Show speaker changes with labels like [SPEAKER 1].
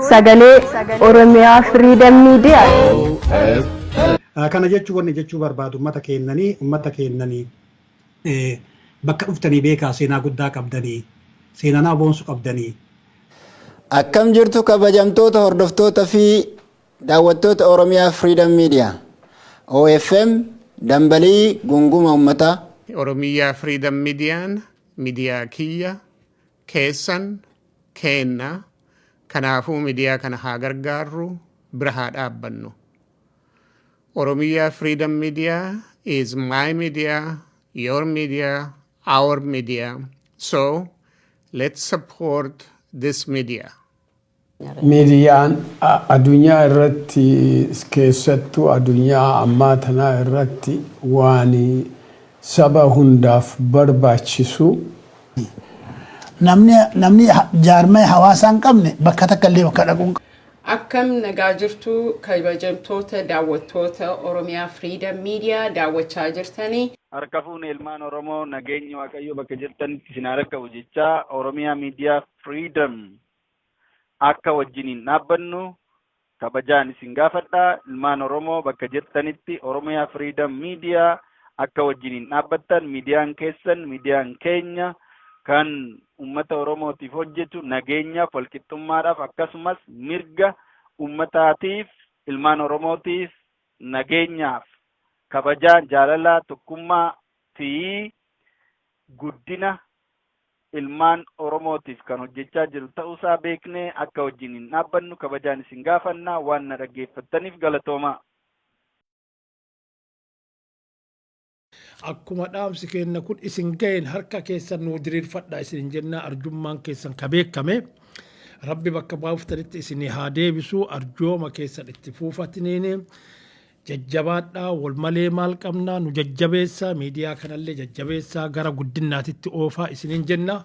[SPEAKER 1] Sagalee Oromiyaa Freedom Media.
[SPEAKER 2] Kana jechuun wanni jechuu barbaadu ummata keennanii bakka dhuftanii beekaa, seenaa guddaa qabdanii, seenaa nama boonsu qabdanii.
[SPEAKER 3] Akkam jirtu, kabajamtoota hordoftoota fi daawwattoota Oromiyaa Freedom Media? OFM dambalii gunguma uummataa.
[SPEAKER 4] Oromiyaa Freedom Midiyaan miidiyaa kiyya, keessan, keenna. Kanaafuu miidiyaa kana haa gargaarru, bira haa dhaabbannu. Oromiyaa Freedom Media is my media, your media, our media. So let's support this media.
[SPEAKER 5] Miidiyaan addunyaa irratti, keessattuu addunyaa ammaa tanaa irratti, waan saba hundaaf barbaachisu.
[SPEAKER 6] Namni jaarmee hawaasaa hin qabne bakka takka illee bakka dhaquu hin qabu.
[SPEAKER 7] Akkam nagaa jirtu, kabajamtoota daawwattoota Oromiyaa Freedom Media daawwachaa jirtanii?
[SPEAKER 8] Harka fuune, ilmaan Oromoo, nageenyi Waaqayyoo bakka jirtanitti isin haa rakka'u jechaa, Oromiyaa Miidiyaa Freedom akka wajjiniin dhaabbannu kabajaan isin gaafadha. Ilmaan Oromoo bakka jirtanitti Oromiyaa Freedom Miidiyaa akka wajjiniin dhaabbattan, miidiyaan keessan, miidiyaan keenya, kan ummata Oromootiif hojjetu, nageenyaaf, walqixxummaadhaaf, akkasumas mirga ummataatiif, ilmaan Oromootiif, nageenyaaf, kabajaa, jaalalaa, tokkummaa fi guddina ilmaan Oromootiif kan hojjechaa jiru ta'uusaa beeknee akka wajjin hin dhaabbannu kabajaan isin gaafannaa. Waan na dhaggeeffattaniif galatoomaa.
[SPEAKER 9] Akkuma dhaamsi keenna kun isin ga'een, harka keessan nuu diriirfadha isin jennaa. Arjummaan keessan ka beekame, Rabbi bakka baaftanitti isin haa deebisu. Arjooma keessan itti fuufatiniin jajjabaadhaa. Wal malee maal qabnaa? Nu jajjabeessaa, miidiyaa kanallee jajjabeessaa, gara guddinnaatitti oofaa isiniin jenna.